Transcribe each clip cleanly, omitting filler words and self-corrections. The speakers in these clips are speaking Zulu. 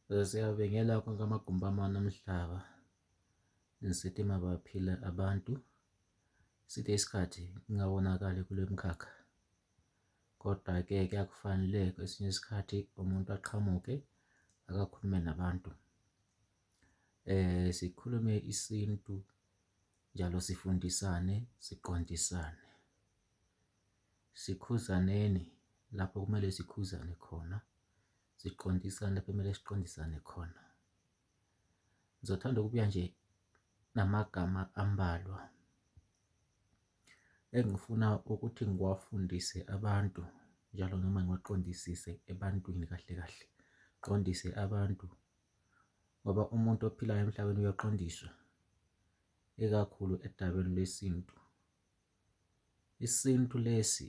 Siyabingelela konke amagumbi amane omhlaba, nisithi mabaphile abantu. Side isikhathi ngingabonakali kule mkhakha, kodwa-ke kuyakufanele kwesinye isikhathi umuntu aqhamuke akakhulume nabantu. Sikhulume isintu njalo sifundisane, siqondisane. Sikhuzaneni lapho kumele sikhuzane khona, siqondisane lapho kumele siqondisane khona. Ngizothanda ukubuya nje namagama ambalwa engifuna ukuthi ngiwafundise abantu njalo noma ngiwaqondisise ebantwini kahle kahle, qondise abantu ngoba umuntu ophilayo emhlabeni uyaqondiswa, ikakhulu edabeni lwesintu. Isintu lesi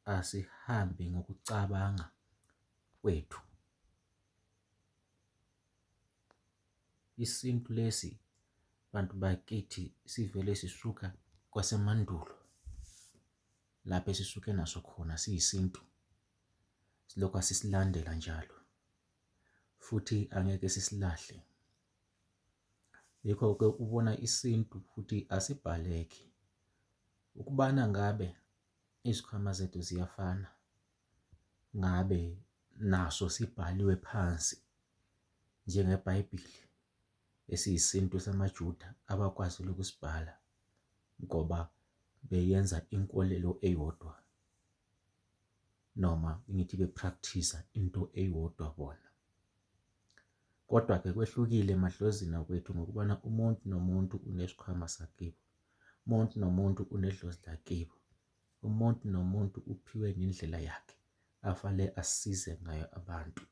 asihambi ngokucabanga kwethu. Isintu lesi bantu bakithi sivele sisuka kwasemandulo lapho esisuke naso khona siyisintu, silokhu sisilandela njalo futhi angeke sisilahle. Yikho-ke ubona isintu futhi asibhaleki. Ukubana ngabe izikhwama zethu ziyafana, ngabe naso sibhaliwe phansi njengeBhayibheli esiyisintu samaJuda abakwazile ukusibhala ngoba beyenza inkolelo eyodwa noma ngithi be-practice-a into eyodwa bona. Kodwa-ke kwehlukile emadlozini akwethu ngokubana umuntu nomuntu unesikhwama sakibo, umuntu nomuntu unedlozi lakibo, umuntu nomuntu uphiwe ngendlela yakhe afale asize ngayo abantu.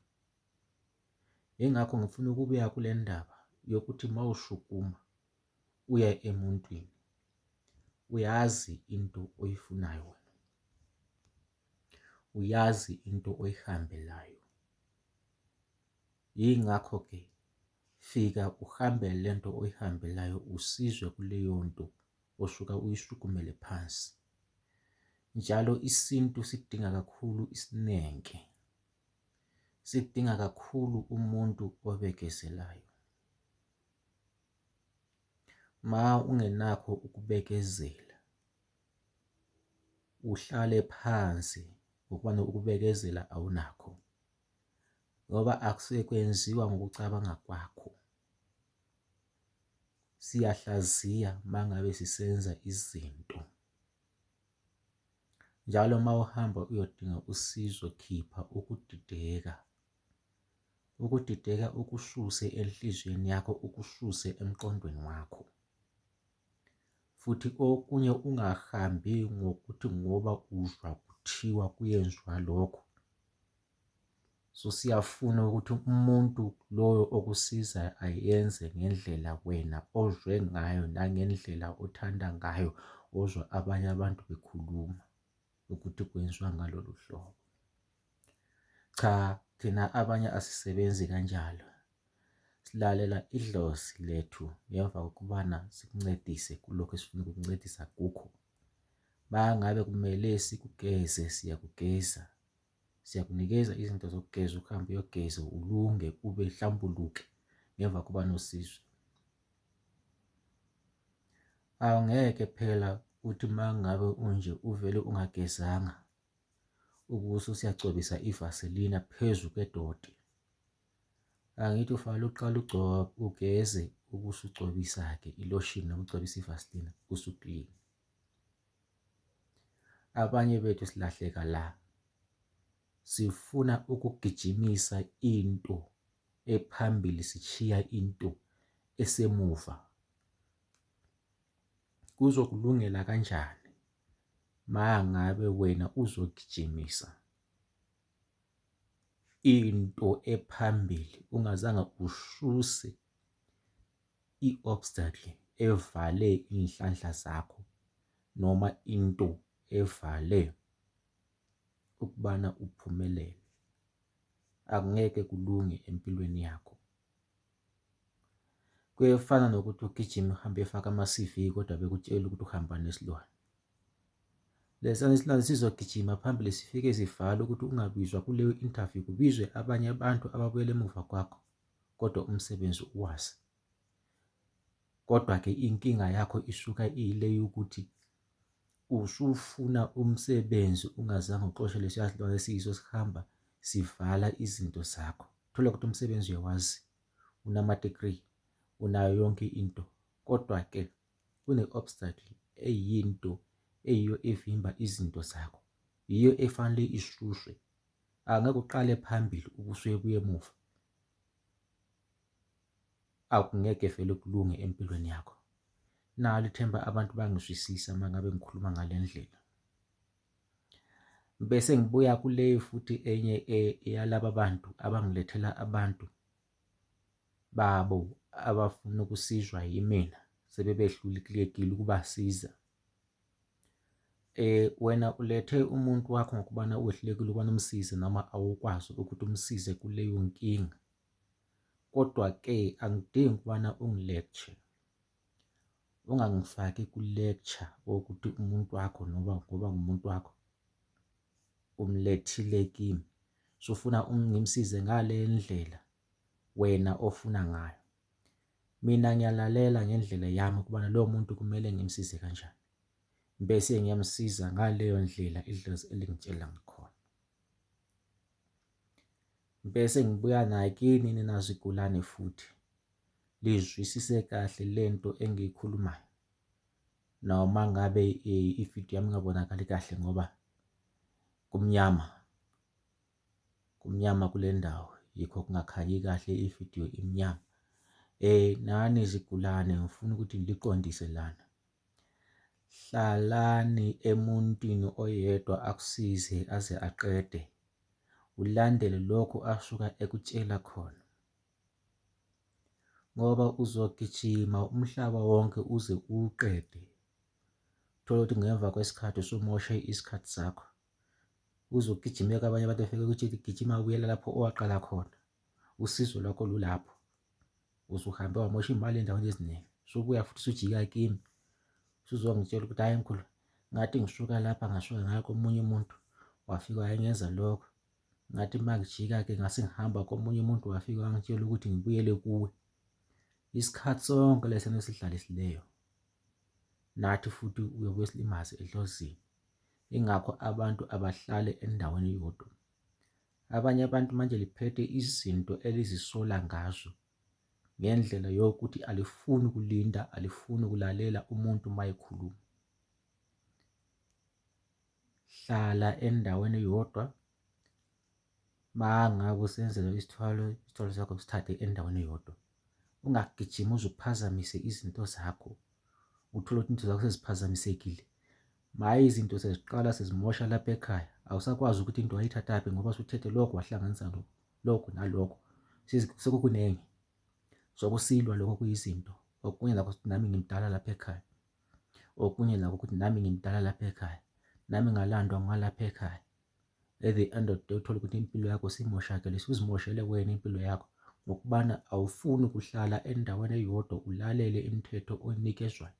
Yingakho ngifuna ukubuya kule ndaba yokuthi mawushukuma uya emuntwini uyazi into oyifunayo wena, uyazi into oyihambelayo. Yingakho-ke fika uhambele le nto oyihambelayo usizwe kuleyo nto osuka uyisukumele phansi. Njalo isintu sidinga kakhulu isineke, sidinga kakhulu umuntu obekezelayo. Ma ungenakho ukubekezela, uhlale phansi ngokuba ukubekezela awunakho. Ngoba akusuke kwenziwa ngokucabanga kwakho. Siyahlaziya uma ngabe sisenza izinto. Njalo uma uhamba uyodinga usizo khipha ukudideka. Ukudideka ukususe enhliziyweni yakho, ukususe emqondweni wakho. Futhi okunye ungahambi ngokuthi ngoba uzwa kuthiwa kuyenziwa lokho. So siyafuna ukuthi umuntu loyo okusizayo ayenze ngendlela wena ozwe ngayo nangendlela othanda ngayo ozwa abanye abantu bekhuluma ukuthi kwenziwa ngalolu hlobo. Cha, thina abanye asisebenzi kanjalo. Silalela idlozi lethu ngemva kokubana sikuncedise kulokhu esifuna ukukuncedisa kukho. Mangabe kumele sikugeze siyakugeza. Siyakunikeza izinto zokugeza uhambe uyogeza ulunge ube hlambuluke ngemva kokuba nosizo. Angeke phela uthi uma ngabe unje uvele ungagezanga ubuso usuyagcobisa ivaselina phezu kwedoti. Angithi ufanele uqale ugcobe ugeze ubusugcobisa-ke iloshini noma ugcobise ivaselina usuklini. Abanye bethu silahleka la. Sifuna ukugijimisa into ephambili sishiya into esemuva. Kuzokulungela kanjani ma ngabe wena uzogijimisa into ephambili ungazange ususe i-obstacle evale iy'nhlanhla zakho noma into evale ukubana uphumelele. Akungeke kulunge empilweni yakho. Kuyefana nokuthi ugijime uhambe uyofaka ama-C_V kodwa bekutshela ukuthi uhamba nesilwane. Lesana isilwane sizogijima phambili sifike sivale ukuthi ungabizwa kuleyo interview kubizwe abanye abantu ababuyela emuva kwakho. kodwa umsebenzi uwazi. Kodwa-ke inkinga yakho isuka iyile yokuthi usufuna umsebenzi ungazange uxoshe lesiya silwane esiyiso sihamba sivala izinto zakho. Thola ukuthi umsebenzi uyawazi, unama-degree, unayo yonke into, kodwa-ke kune-obstacle eyinto eyiyo evimba izinto zakho. Yiyo efanele isuswe. Angeke uqale phambili ubusuye buye emuva. Akungeke vele kulunge empilweni yakho. Nalo ithemba abantu bangizwisisa uma ngabe ngikhuluma ngale ndlela. Bese ngibuya kuleyo futhi enye eyalaba bantu abangilethela abantu babo abafuna ukusizwa yimina sebebehlulekile ukubasiza. Wena ulethe umuntu wakho ngokubana wehlulekile ukubana umsize noma awukwazi ukuthi umsize kuleyo nkinga. Kodwa-ke angidingi ukubana ungi-lecture, ungangifaki ku-lecture wokuthi umuntu wakho noba ngoba ngumuntu wakho umlethile kimi, sufuna ngimsize ngale ndlela wena ofuna ngayo. Mina ngiyalalela ngendlela yami ukubana lowo muntu kumele ngimsize kanjani, bese ngiyamsiza ngaleyo ndlela idlozi elingitshela ngakhona. Bese ngibuya naye kini nina zigulane futhi lizwisise kahle lento engiyikhulumayo. Noma ngabe ividiyo yami ingabonakali kahle ngoba kumnyama, kumnyama kule ndawo yikho kungakhanyi kahle ividiyo imnyama. Nani zigulane ngifuna ukuthi ngiliqondise lana. Hlalani emuntwini oyedwa akusize aze aqede, ulandele lokhu asuka ekutshela khona. Ngoba uzogijima umhlaba wonke uze uwuqede, uthole ukuthi ngemva kwesikhathi usumoshe isikhathi sakho. Uze ugijime kwabanye abantu befike bekutshele ukuthi gijima ubuyele lapho owaqala khona, usizo lwakho lulapho. Usuhambe wamosha imali endaweni eziningi, usubuya futhi usujika kimi, usuzongitshela ukuthi hhayi mkhulu, ngathi ngisuka lapha ngasuka ngaya komunye umuntu wafika wayengenza lokho. Ngathi uma ngijika-ke ngase ngihamba komunye umuntu wafika wangitshela ukuthi ngibuyele kuwe. Isikhathi sonke lesi enisidlalisileyo nathi futhi uyobuye silimaze edlozini. Ingakho abantu abahlale endaweni eyodwa. Abanye abantu manje liphethe izinto elizisola ngazo ngendlela yokuthi alifuni ukulinda, alifuni ukulalela umuntu uma ekhuluma. Hlala endaweni eyodwa, uma ngabe usenzelwa isithwalo, isithwalo sakho usithathe endaweni eyodwa. Ungagijimi uze uphazamise izinto zakho, uthole ukuthi izinto zakho seziphazamisekile. Maye izinto seziqala sezimosha lapha ekhaya, awusakwazi ukuthi into wayithathaphi ngoba usuthethe lokhu wahlanganisa lokhu nalokho, sekukuningi. Sokusilwa lokho kuyizinto, okunye nakho nami ngimdala lapha ekhaya. Okunye nakho ukuthi nami ngimdala lapha ekhaya, nami ngalandwa ngalapha ekhaya. At the end of the day uthole ukuthi impilo yakho isimoshakele, usuzimoshele wena impilo yakho ngokubana awufuni ukuhlala endaweni eyodwa ulalele imithetho oyinikezwayo.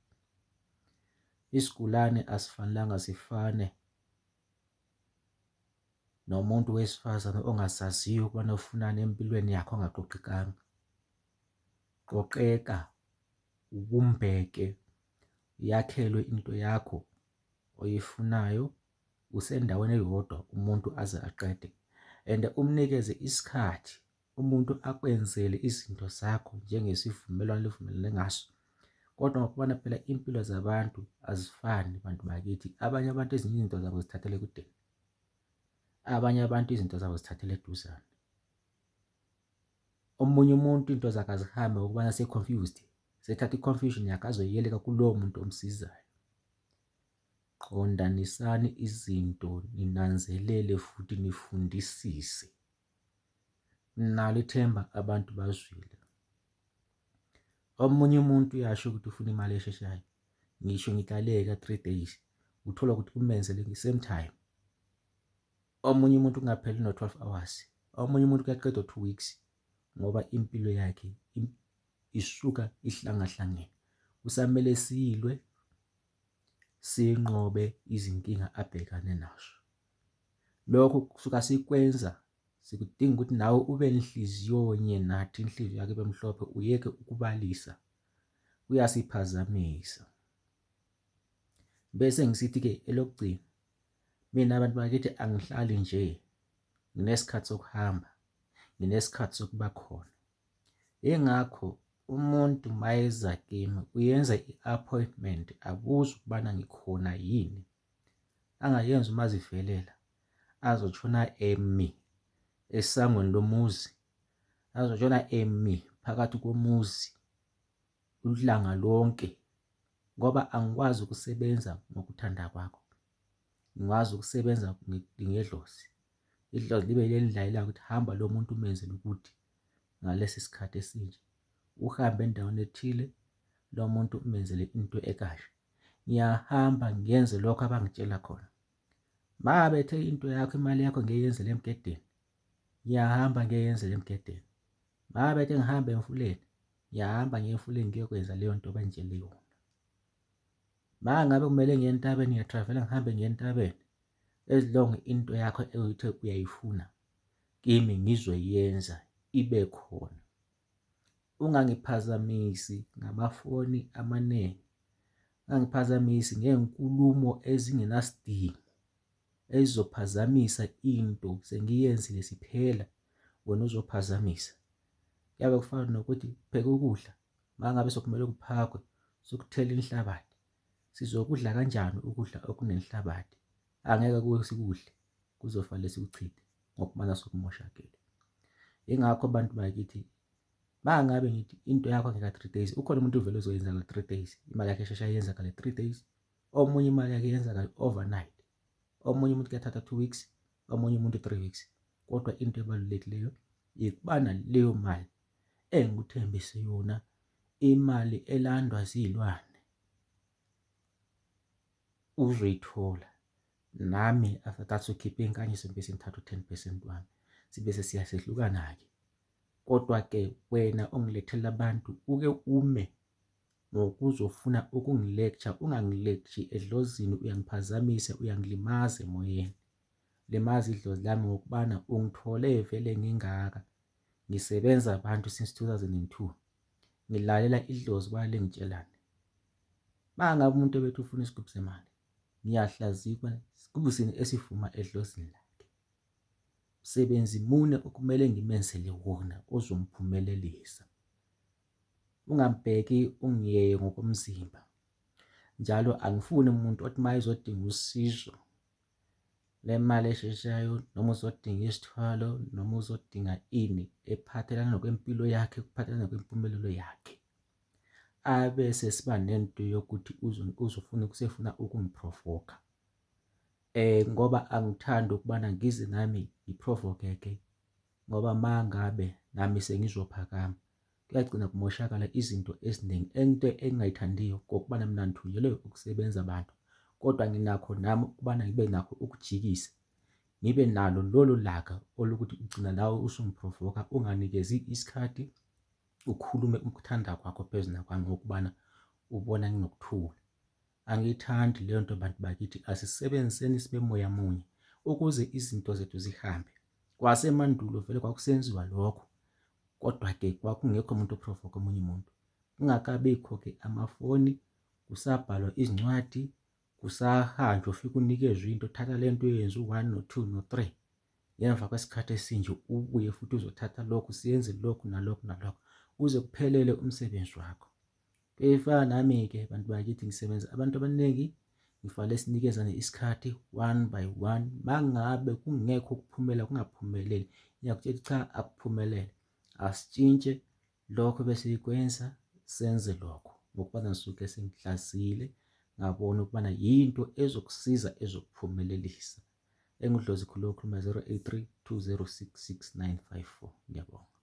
Isigulane asifanelanga sifane nomuntu wesifazane ongazaziyo ukubana ufunani empilweni yakhe ongaqoqekanga. Qoqeka, ubumbeke, yakhelwe into yakho oyifunayo usendaweni eyodwa umuntu aze aqede and umnikeze isikhathi umuntu akwenzele izinto zakho njengesivumelwano elivumelene ngaso. Kodwa ngokubona phela impilo zabantu azifani bantu bakithi, abanye abantu ezinye izinto zabo zithathele ekudeni, abanye abantu izinto zabo zithathele eduzane. Omunye umuntu into zakhe azihambe ngokubana se-confused, sethatha i-confusion yakhe azoyiyeleka kulowo muntu omsizayo. Qondanisani izinto ninanzelele futhi nifundisise. Nalo ithemba abantu bazwile. Omunye umuntu uyasho ukuthi ufuna imali esheshayo, ngisho ngiklaleka 3 days, uthola ukuthi kumenzele nge-same time. Omunye umuntu kungapheli no-12 hours, omunye umuntu kuyaqedwa 2 weeks ngoba impilo yakhe isuka ihlangahlangene. Kusamele silwe sinqobe izinkinga abhekane nazo. Lokho kusuka sikwenza Sikudinga ukuthi nawe ube nhliziyonye nathi, inhliziyo yakho ibe mhlophe, uyeke ukubalisa. Kuyasiphazamisa. Bese ngisithi-ke elokugcina, mina abantu bakithi angihlali nje, nginesikhathi sokuhamba, nginesikhathi sokuba khona. Yingakho umuntu mayeza kimi uyenza i-appointment abuze ukubana ngikhona yini. Angayenzi uma zivelela azotshona emi esangweni lomuzi, azotshona emi phakathi komuzi ilanga lonke ngoba angikwazi ukusebenza ngokuthanda kwakho. Ngikwazi ukusebenza ngedlozi. Idlozi libe lelilayela ukuthi hamba lo muntu umenzele ukuthi ngalesi sikhathi esinje. Uhambe endaweni ethile lo muntu umenzele into ekanje. Ngiyahamba ngiyenze lokho abangitshela khona. Mabethe into yakho imali yakho ngiyenzele emgedeni. Ngiyahamba ngiyenzele emgedeni. Mabethe ngihambe emfuleni, ngiyahamba ngiye emfuleni ngiyokwenza leyo nto abangitshele yona. Mangabe kumele ngiye entabeni ngiyatravela ngihambe ngiye entabeni. As long into yakho oyithe uyayifuna kimi ngizoyenza ibe khona. Ungangiphazamisi ngamafoni amaningi. Ungangiphazamisi ngey'nkulumo ezingenasidingo ezizophazamisa into sengiyenzile siphela wena uzophazamisa. Kuyabe kufana nokuthi pheka ukudla uma ngabe sekumele kuphakwe sukuthela inhlabathi. Sizokudla kanjani ukudla okunenhlabathi? Angeke kuke sikudle, kuzofanele sikuchithe ngokubana sokumoshakele. Yingakho bantu bakithi mangabe ngithi into yakho ngeka-three days, ukhona umuntu uvele uzoyenza nga-three days, imali yakhe eshesha yenzakale three days, omunye imali yakhe yenzakale overnight, omunye umuntu kuyathatha 2 weeks, omunye umuntu 3 weeks. Kodwa into ebalulekileyo ikubana leyo mali engikuthembise yona, imali elandwa ziy'lwane, uzoyithola. Nami after that sokhipha inkanyiso bese ngithatha u-10% wami, sibe sesiyasehlukana-ke. Kodwa-ke wena ongilethela abantu uke ume ngokuzofuna ukungi-lecture, ungangi-lecture edlozini, uyangiphazamisa, uyangilimaza emoyeni. Limaza idlozi lami ngokubana ungithole vele ngingaka. Ngisebenza abantu since 2002. Ngilalela idlozi ukuba lingitshelani. Mangabe umuntu ebethi ufuna isigubhu semali, ngiyahlaziya ukuba sigubhu sini esivuma edlozini lakhe. Msebenzi muni okumele ngimenzele wona ozomphumelelisa. Ungambheki ungiyeye ngokomzimba. Njalo angifuni umuntu othi uma ezodinga usizo lemali esheshayo noma uzodinga isithwalo noma uzodinga ini ephathelana nokwempilo yakhe, kuphathelana nokwempumelelo yakhe, abe sesiba nento yokuthi uzofuna usefuna ukungi-provoke-a. Ngoba angithandi ukubana ngize nami ngi-provoke-ke ngoba mangabe nami sengizophakama kuyagcina kumoshakala izinto eziningi. Into engingayithandiyo ngokubana mina ngithunyelwe ukusebenza abantu, kodwa nginakho nami ukubana ngibe nakho ukujikisa, ngibe nalo lolo laka olukuthi ugcina nawe usungi-provoke-a unganikezi isikhathi ukhulume ukuthanda kwakho phezu nakwami ngokubana ubona nginokuthula. Angiyithandi leyo nto bantu bakithi, asisebenziseni sibe moya munye ukuze izinto zethu zihambe. Kwasemandulo vele kwakusenziwa lokho, kodwa-ke kwakungekho umuntu o-provoke omunye umuntu. Kungakabikho-ke amafoni, kusabhalwa izincwadi, kusahanjwa ufike unikezwe into, thatha le nto uyenze u-one no-two no-three. Ngemva kwesikhathi esinje ubuye futhi uzothatha lokhu, siyenze lokhu nalokhu nalokhu kuze kuphelele umsebenzi wakho. Kuyefana nami-ke bantu bakithi ngisebenza abantu abaningi, ngifanele sinikezane isikhathi one by one. Mangabe kungekho ukuphumela kungaphumeleli, ngiyakutshela cha akuphumelele, asitshintshe lokho besikwenza senze lokho ngokubana ngisuke sengihlaziyile ngabona ukubana yinto ezokusiza ezokuphumelelisa. Engudlozi khuluma 083 206 6954. Ngiyabonga.